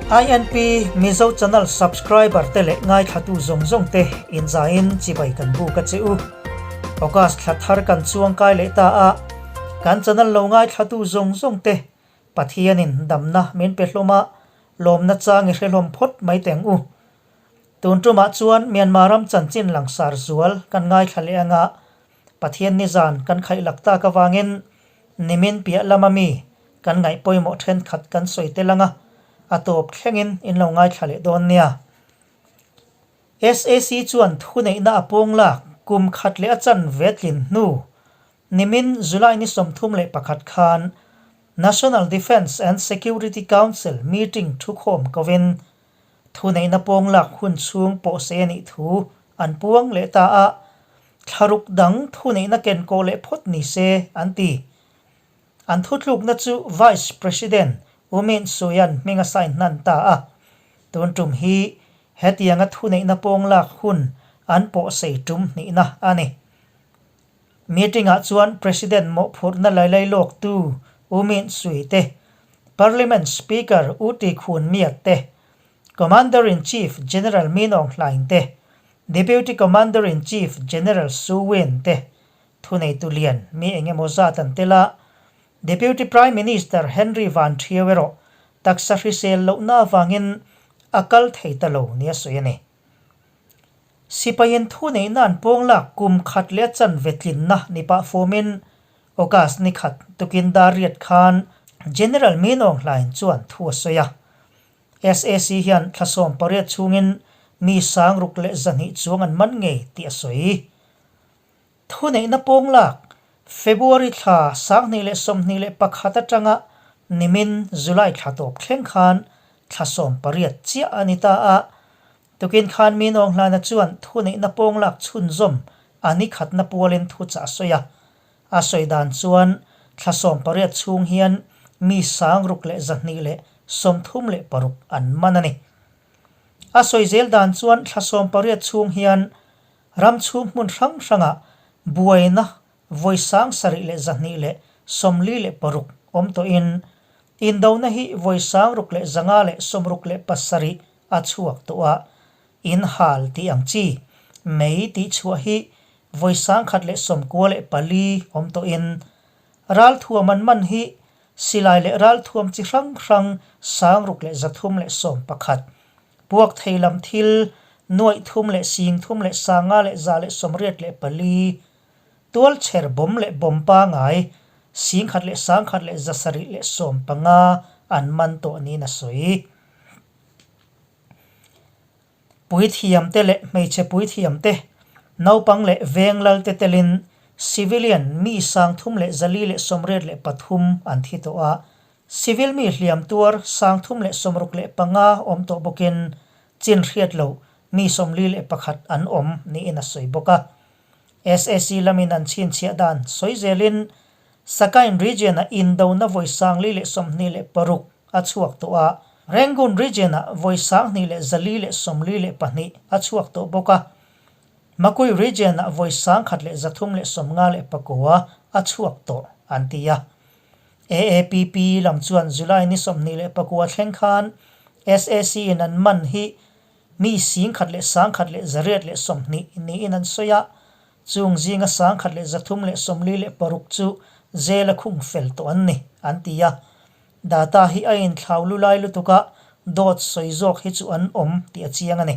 INP Mizo Channel subscriber te leh ngaithlatu zawng zawng te inzaiin chibai kan buk a che u. August thla thar kan chuang kai leh ta a, kan channel lo ngaithlatu zawng zawng te Pathianin damna min pe hlawm a, lawmna chang i hre hlawm phawt mai teng u. Tun tumah chuan Myanmar ram chanchin langsar zual kan ngaithla leh anga Pathian nizan kan khaih lak tak avangin nimin piah lama mi kan ngaih pawimawh thenkhat kan sawi tel anga a tawp thlengin in lo ngaithla leh dawn nia. SAC chuan thuneihna a pawng lak kum khat leh a chanve tlin hnu nimin July ni 31 khan National Defence and Security Council meeting thukhawm kovin Thuneihna pawng lak hun chhung pawh se a nih thu an puang leh ta a, thlaruk dang thuneihna ken kawh leh phawt ni se an ti. An thutlukna chu Vice President U Myint Suyan hming a sign hnan ta a, tun tum hi hetianga thuneihna pawng lak hun an pawhsei tum hnihna a ni. Meeting-ah chuan President mawhphurhna lailai lawktu U Myint Sui te, Parliament Speaker U Ti Khun Myat te, Commander-in-Chief General Min Aung Hlaing te, Deputy Commander-in-Chief General Su Win te thuneitu lian mi eng emaw zat an tel a, Deputy Prime Minister Henry Van Thio erawh taksa hrisel lohna avangin a kal thei ta lo nia sawi a ni. Sipaiin thuneihna an pawng lak kum khat leh a chanve tlinna ni pah fawmin August ni khat tukin dar riat khan General Min Aung Hlaing chuan thu a sawi a. SAC hian thla 18 chhungin mi 6200 chuang an man ngei tih a sawi. Thuneihna pawng lak February thla 2021 atanga nimin July thla tawp thleng khan thla 18 chiah a ni ta a. Tukin khan Min Aung Hlaina chuan thuneihna pawng lak chhunzawm a ni khatna pualin thuchah a sawi a. A sawi dan chuan thla 18 chhung hian mi 6236 an man a ni. A sawi zel dan chuan thla 18 chhung hian ram chhung hmun hrang hrangah buaina vawi 7246 awm tawhin indona hi vawi 6567 a chhuak tawh a, in hal tih ang chi mei tih chhuah hi vawi 1094 awm tawhin ralthuam an man hi silai leh ralthuam chi hrang hrang 6311 puak thei lam thil nuaih thum leh sing thum leh sanga leh za leh sawmriat leh pali tual chher bawm leh bawm pangai sing khat leh sang khat leh zasarih leh 15 an man tawh niin a sawi. Puithiam te leh hmeichhe puithiam te, naupang leh veng lal te telin civilian mi 3483 an thi tawh a, civil mi hliam tuar 365 awm tawh bawkin chin hriat loh mi 41 an awm niin a sawi bawk a. SAC lamin an chhinchhiah dan sawi zelin Sakain region-a indona vawi 426 a chhuak tawh a, Rangoon region-ah vawi 2442 a chhuak tawh bawk a, Makui region-ah vawi 1359 a chhuak tawh an ti a. AAPP lam chuan July ni 29 thleng khan SAC in an man hi mi 1,000 leh 1,120 niin an sawi a, chung zinga 1,346 chu jail a khung fel tawh an ni, an ti a. Data hi a inthlau lu lai lutuk a, dawt sawi zawk hi chu an awm tih a chiang a ni.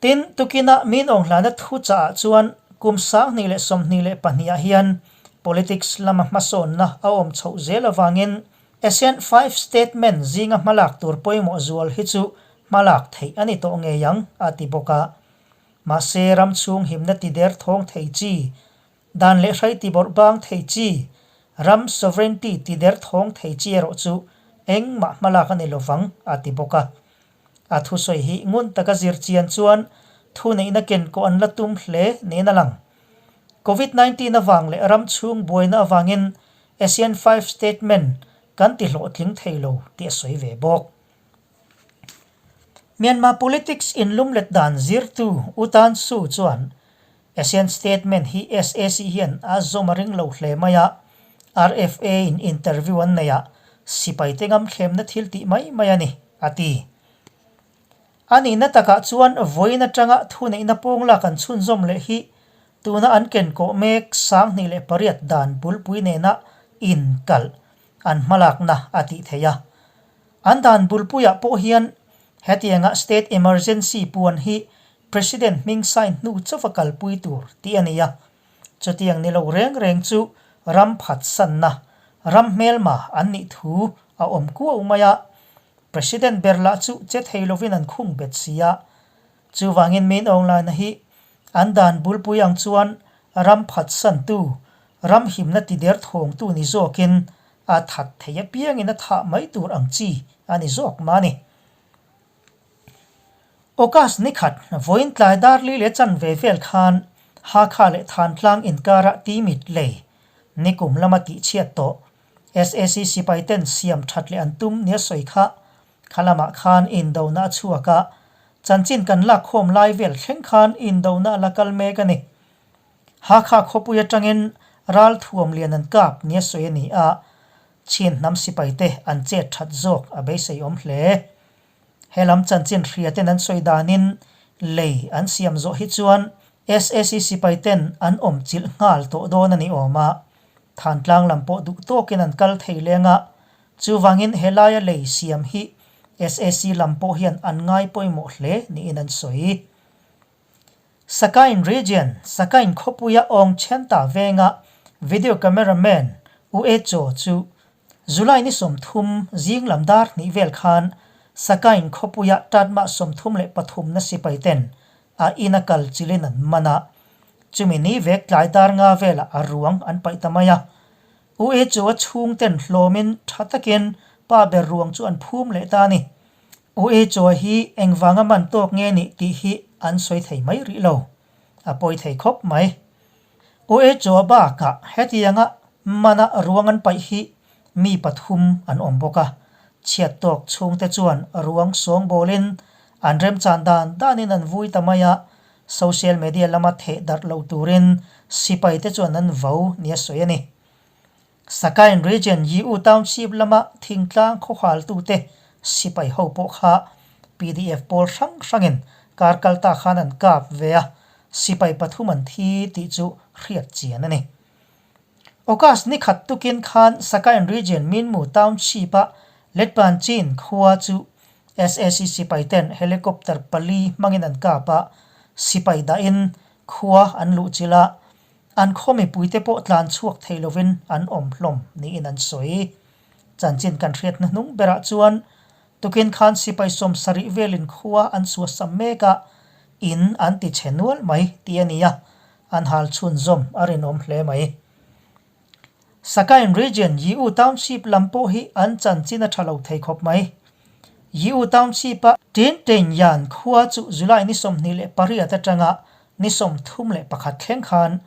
Tin, tukinah Min Aung Hlana thu chahah chuan kum 2022 ah hian politics lama hmasawnna a awm chhoh zel avangin ASEAN Five Statement zinga hmalak tur pawimawh zual hi chu hmalak theih a ni tawh ngei ang, a ti bawk a. Mahse, ram chhung himna ti der thawng thei chi Dan leh hrai ti bawrh bang thei chi, ram sovereignty ti der thawng thei chi erawh chu engmah hmalak a ni lovang, a ti bawk a. A thusawi hi ngun taka zir chian chuan thuneihna ken kawh an la tum hle niin a lang. Covid 19 avang leh ram chhung buaina avangin ASEAN Five Statement kan ti hlawhtling thei lo tih a sawi ve bawk. Myanmar politics inlumlet dan zirtu U Tan Su chuan ASEAN statement hi SAC hian a zawm a ring lo hle mai a, RFA in interview an nei a, Sipaite ngamthlemna thil tih mai mai a ni, a ti. A nihna takah chuan vawiin atanga thuneihna pawnglak an chhunzawm leh hi tuna an kenkawh mek 2008 dan bulpui nena inkalh an hmalakna a tih theih a. An dan bulpuiah pawh hian hetianga state emergency puan hi President hming sign hnu chauva kalpui tur tih a ni a. Chutiang ni lo reng reng chu ram phatsanna, ram hmelma an nih thu a awm kuau mai a. President ber lah chu che thei lovin an khung bet si a. Chuvangin Min Aung Hlaina hi an dan bulpui ang chuan ram phatsantu, ram himna tider thawngtu ni zawkin a that thei apiangin a thah mai tur ang chi a ni zawk mah a ni. August ni khat, vawiin tlai dar li leh chanve vel khan Hakha leh Thantlang inkarah Timit lei nikum lama tihchhiat tawh sac sipai ten siam that leh an tum nia sawi kha kha lamah khan indona a chhuak a, chanchin kan lakkhawm lai vel thleng khan indona a la kal mek a ni. Hakha khawpui atangin ral thuam lian an kap nia sawi a ni a, Chin hnam sipaite an chet that zawk a beisei awm hle. He lam chanchin hria ten an sawi danin lei an siam zawh hi chuan sac sipai ten an awm chilh nghal tawh dawn a ni awm a, Thantlang lam pawh duh tawkin an kal thei leng a, chuvangin helaia lei siam hi sac lam pawh hian an ngai pawimawh hle niin an sawi. Sakain Region, Sakain khawpuia awng Chhenta venga video cameraman U E Chaw chu July ni 30 zing lam dar hnih vel khan Sakain khawpuia Tatmah 33 na sipai ten a ina kal chilin an man a, chumi ni vek tlai dar nga velah a ruang an paih ta mai a. U E Chaw a chhung ten hlawmin tha takin pa ber ruang chu an phum leh ta a ni. UE chaw hi engvanga man tawk nge nih tih hi an sawi thei mai rih lo. A pawi thei khawp mai. UE chaw bakah hetianga mana ruang an paih hi mi pathum an awm bawk a. Chhiat tawk chhungte chuan ruang sawngbawlin an remchan dan danin an vui ta mai a, social media lama theh darh lo turin sipaite chuan an vo nia sawi a ni. Sakain Region Yiu Township lama thingtlang khawhaltute sipai ho pawh kha pdf pawl hrang hrangin kar kal ta khan an kap ve a, sipai pathum an thi tih chu hriat chian a ni. August ni khat tukin khan Sakain Region Minmu Township-a Letpanchin khua chu sac sipai ten helicopter pali hmangin an kap a, sipai dahin khua an luhchilh a, An khaw mipuite pawh tlan chhuak thei lovin an awm hlawm niin an sawi. Chanchin kan hriatna hnung berah chuan tukin khan sipai 70 velin khua an suasam mek a, in an ti chhe nual mai tih a ni a, an hal chhunzawm a rinawm hle mai. Sakain Region Yiu Township lam pawh hi an chanchin a tha lo thei khawp mai. Yiu Township-a Tin Tin Yan khua chu July ni 28 atanga Ni 31 thleng khan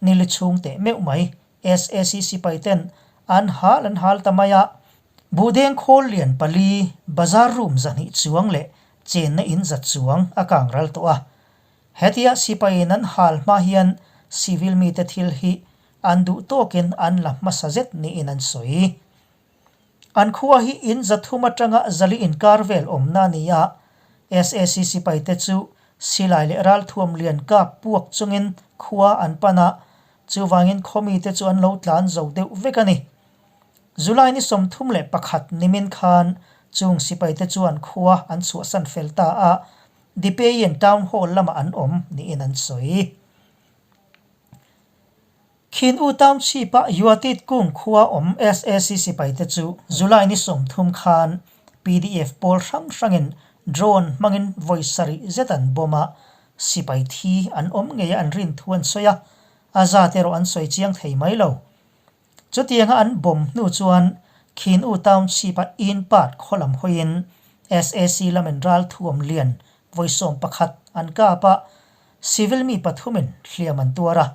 nili chhung teh meuh mai sac sipai ten an hal an hal ta mai a, Buhdeng khawl lian pali, bazar room 200 chuang leh chenna in 100 chuang a kang ral tawh a. Hetia sipaiin an hal hma hian civil mite thil hi an duh tawkin an la hmasa zet niin an sawi. An khua hi in 300 atanga 400 inkar vel awmna a ni a, sac sipaite chu silai leh ralthuam lian kap puak chungin khua an pan a, chuvangin khawmite chu an lo tlan zo deuh vek a ni. July ni 31 nimin khan chung sipaite chuan khua an chhuahsan fel ta a, Dipeyin Town Hall lamah an awm niin an sawi. Khin U Township-a Yuatit Kung khua awm sac sipaite chu July ni 30 khan pdf pawl hrang hrangin drone hmangin vawi sarih zet an bomb a, sipai thi an awm ngei a an rin thu an sawi a, a zat erawh an sawi chiang thei mai lo. Chutianga an bomb hnu chuan Khin U Township-a Inn Part khaw lam hawiin sac lamin ralthuam lian vawi 11 an kap a, Civil mi pathumin hliam an tuar a,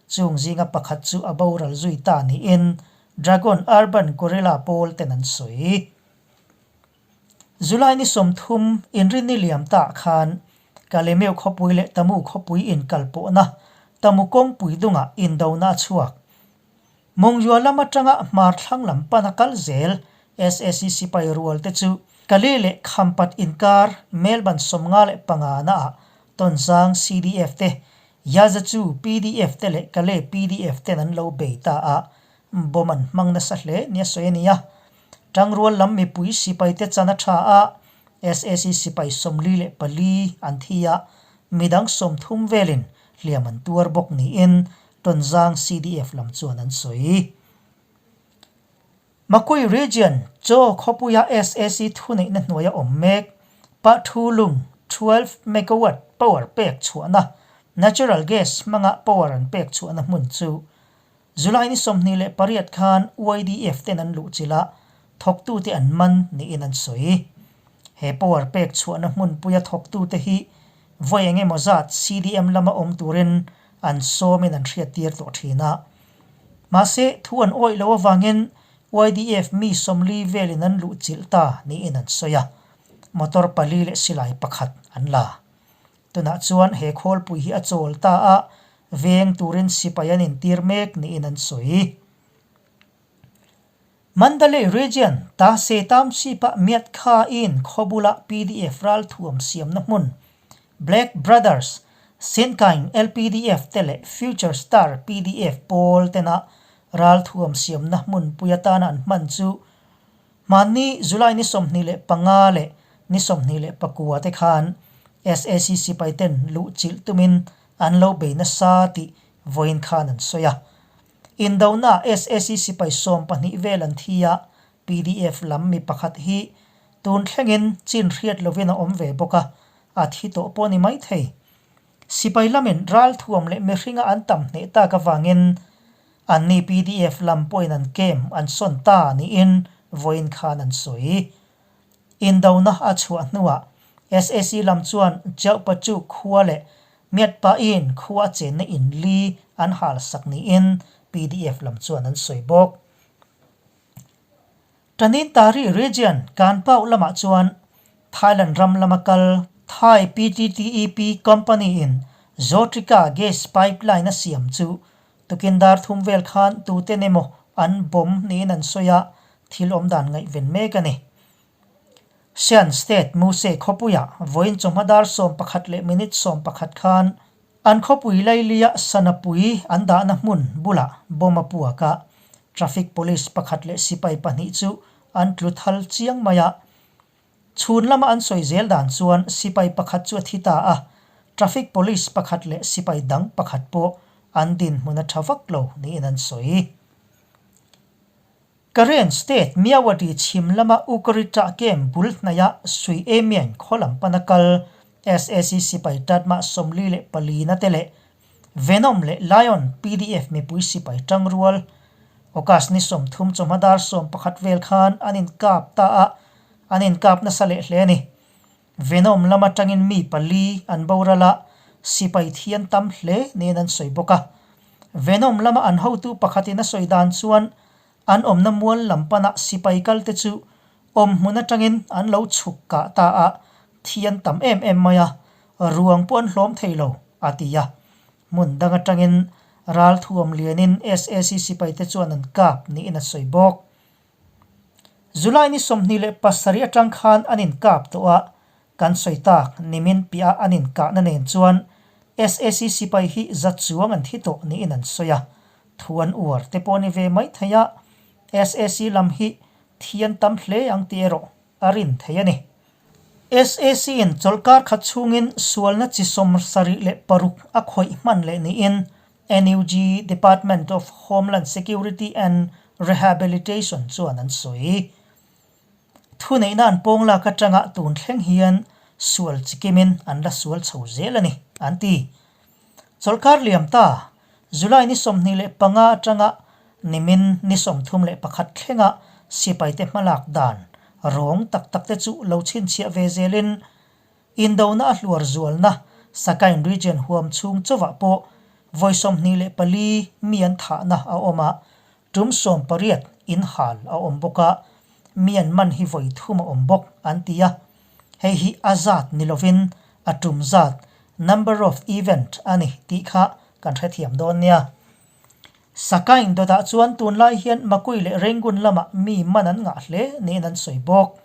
chung zinga pakhat chu a boral zui ta niin Dragon Urban Guerrilla pawl ten an sawi. July ni 30 inrinni liam ta khan Kalemeu khawpui leh Tamu khawpui inkalpawhna Tamu kawngpui dungah indona a chhuak. Mawngzua lam atanga hmar thlang lam pana kal zel SAC sipai rual te chu Kale leh Khampat inkar Melbourne 55 naah Tonzang CDF te, Yazachu pdf te leh Kale pdf ten an lo bei ta a, bomb an hmang nasa hle nia sawi a ni a. Tangrual lam mipui sipai te chan a tha a, SAC sipai 44 an thi a, midang 30 velin hliam an tuar bawk niin Tonzang CDF lam chuan an sawi. Makui Region, Chaw khawpuia SAC thuneihna hnuaia awm mek, Pathulung 12 megawatt power pek chhuahna, natural gas hmanga power an pek chhuahna hmun chu July ni 28 khan YDF ten an luhchilh a, thawktute an man niin an sawi. He power pek chhuahna hmunpuia thawktute hi vawi eng emaw zat CDM lama awm turin an sawmin an hriattir tawh thin a. Mahse, thu an awih loh avangin YDF mi 40 velin an luhchilh ta niin an sawi a, motor pali leh silai pakhat an la. Tunah chuan he khawlpui hi a chawl ta a, veng turin sipai an intir mek niin an sawi. Mandalay Region, Ta Se Township-a Myat Kha In khaw bula pdf ralthuam siamna hmun, Black Brothers, Sinkaing LPDF te leh Future Star pdf pawl tena ralthuam siamna hmunpui atana an hman chu Hmanni July ni 25 leh ni 29 te khan SAC sipai ten luhchilh tumin an lo bei nasa tih vawiin khan an sawi a. Indona SAC sipai 12 vel an thi a, pdf lam mi pakhat hi tun thlengin chin hriat lovin a awm ve bawk a, a thi tawh pawh a ni maithei. Sipai lamin ralthuam leh mihringa an tam hneh tak avangin anni pdf lam pawhin an camp an sawn ta niin vawiin khan an sawi. Indona a chhuah hnuah SAC lam chuan Chauhpachu khua leh Miatpain khua a chenna in li an hal sak niin pdf lam chuan an sawi bawk. Tanintari region Kanpau lamah chuan Thailand ram lama kal Thai PTTEP company in Zotrika gas pipeline a siam chu tukin dar thum vel khan tuten emaw an bomb niin an sawi a, thil awm dan ngaihven mek a ni. Shan State Muse khawpuiah vawiin chawhma dar 11 leh minute 11 khan An khawpui lailia Sanapui an dahna hmun bulah bomb a puak a, traffic police pakhat leh sipai pahnih chu an tlu thal chiang mai a. Chhun lama an sawi zel dan chuan sipai pakhat chu a thi ta a, traffic police pakhat leh sipai dang pakhat pawh an dinhmun a tha vak lo niin an sawi. Karen State Myawaddy chhim lama Ukarita camp bul hnaiah Sui Emian khaw lam pana kal SAC sipai Tatmah 44 na te leh Venom leh Lion pdf mipui sipai tangrual August ni 30 chawhma dar 11 vel khan an inkap ta a, an inkap nasa leh hle a ni. Venom lam atangin mi pali an boral a, sipai thi an tam hle niin an sawi bawk a. Venom lama an hotu pakhatin a sawi dan chuan an awmna mual lam pana sipai kalte chu awm hmun atangin an lo chhuk kah ta a, thi an tam em em mai a, ruang pawh an hlawm thei lo, a ti a. Hmun dang atangin ralthuam lianin SAC sipaite chuan an kap niin a sawi bawk. July ni 27 atang khan an inkap tawh a, kan sawi tak nimin piah an inkahna nen chuan SAC sipai hi za chuang an thi tawh niin an sawi a, thu an uar te pawh a ni ve mai thei a, SAC lam hi thi an tam hle ang tih erawh a rin thei a ni. SAC in chawlhkar khat chhungin sualna chi 76 a khawih hman leh niin NUG Department of Homeland Security and Rehabilitation chuan an sawi. Thuneihna an pawng lak atanga tun thleng hian sual chikimin an la sual chho zel a ni, an ti. Chawlhkar liam ta, July ni 25 atanga nimin ni 31 thlenga sipaite hmalak dan rawng tak tak te chu lo chhinchhiah ve zelin Indona a hluar zualna Sagaing Region huam chhung chauhah pawh vawi 24 mi an thahna a awm a, tum 18 in hal a awm bawk a, mi an man hi vawi thum a awm bawk an ti a. Hei hi a zat ni lovin a tum zat, number of event, a ni tih kha kan hrethiam dawn nia. Sakaing dawtah chuan tunlai hian Makui leh Rangoon lamah mi man an ngah hle niin an sawi bawk.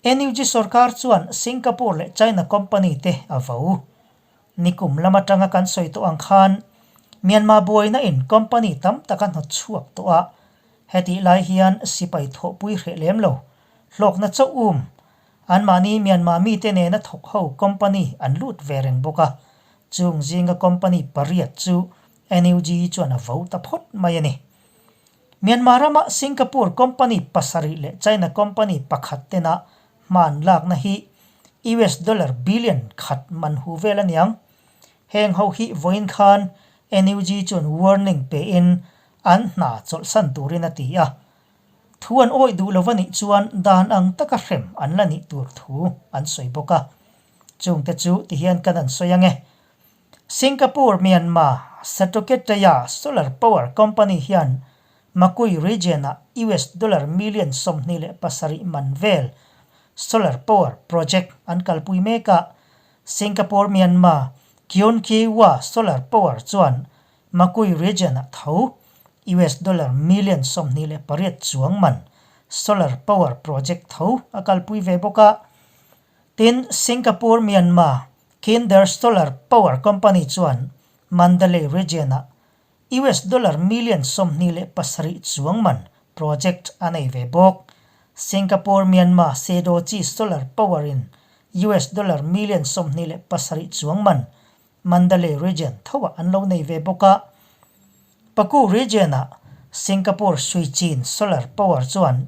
NUG sorkar chuan Singapore leh China company te a vo. Nikum lam atanga kan sawi tawh ang khan Myanmar buaina in company tam tak a hnawt chhuak tawh a, hetih lai hian sipai thawhpui hreh lem lo, hlawkna chauh um Anmahni Myanmar mite nena thawk ho company an lut ve reng bawk a, chung zinga company pariat chu NUG chuan a vo ta phawt mai a ni. Myanmar rama Singapore company pasarih leh China company pakhat tena hman lakna hi US dollar billion khat man hu vel a niang. Heng ho hi vawiin khan NUG chuan warning pein an hna chawlhsan turin a ti a. Thu an awih duh lo a nih chuan dan ang taka hrem an la nih tur thu an sawi bawk a. Chungte chu tihian kan an sawi ang e. Singapore Myanmar Satoketaya Solar Power Company hian Makui region-ah US dollar million 27 man vel solar power project an kalpui mek a. Singapore Myanmar Kyon Kyi Wa Solar Power chuan Makui region-ah tho US dollar million 28 chuang man solar power project tho a kalpui ve bawk a. Tin, Singapore Myanmar Kinder Solar Power Company chuan Mandalay region-ah US dollar million 27 chuang man project a nei ve bawk. Singapore Myanmar Sedochi Solar Power-in US dollar million 27 chuang man Mandalay Region thoah an lo nei ve bawk a. Paku Region-ah Singapore Shuichin Solar Power chuan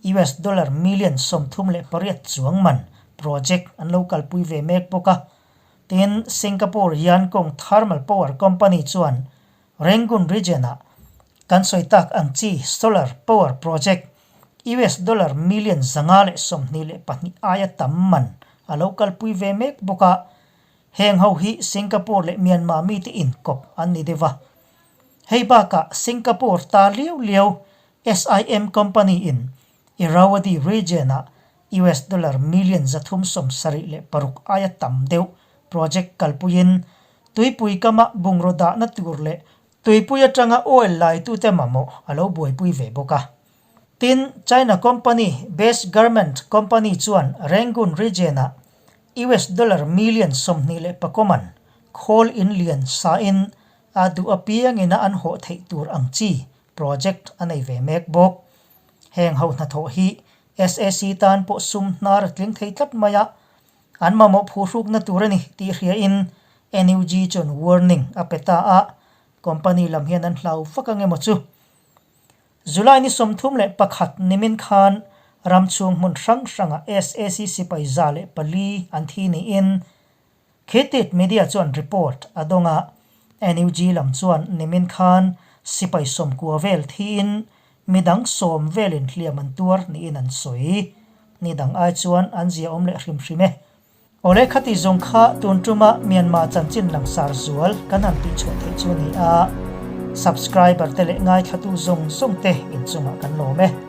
US dollar million 38 chuang man project an lo kalpui ve mek bawk a. Tin, Singapore Yankong Thermal Power Company chuan Rangoon Region-ah kan sawi tak ang chi solar power project US dollar million 522 aia tam man a lo kalpui ve mek bawk a. Heng ho hi Singapore leh Myanmar mite inkawp an ni deuh a. Hei bakah Singapore ta liau liau SIM company in Irrawaddy region-ah US dollar million 376 aia tam deuh project kalpuiin tuipui kama bungraw dahna tur leh tuipui atanga oil laitute mamawh a lo buaipui ve bawk a. Tin, China company Best Garment Company chuan Rangoon region-ah US dollar million 24 man khawl in lian sain a duh apiangin a an hawh theih tur ang chi project a nei ve mek bawk. Heng ho hnathawh hi SAC tan pawh sum hnar a tling thei tlat mai a, an mamawh phuhrukna tur a ni tih hriain NUG chuan warning a pe ta a, company lam hian an hlau vak ang emaw chu. July ni 31 nimin khan ram chhung hmun hrang hrangah SAC sipai 104 an thi niin Khitit Media chuan report a dawng a, NUG lam chuan nimin khan sipai 90 vel thiin midang 10 velin hliam an tuar niin an sawi. Ni dang ai chuan an zia awm leh hrim hrim e. Awle khati zawng kha tun tuma Myanmar chanchin langsar zual kan han tihchhuah theih chu a ni a, subscriber te leh ngaithlatu zawng zawng te inchungah kan lawm e.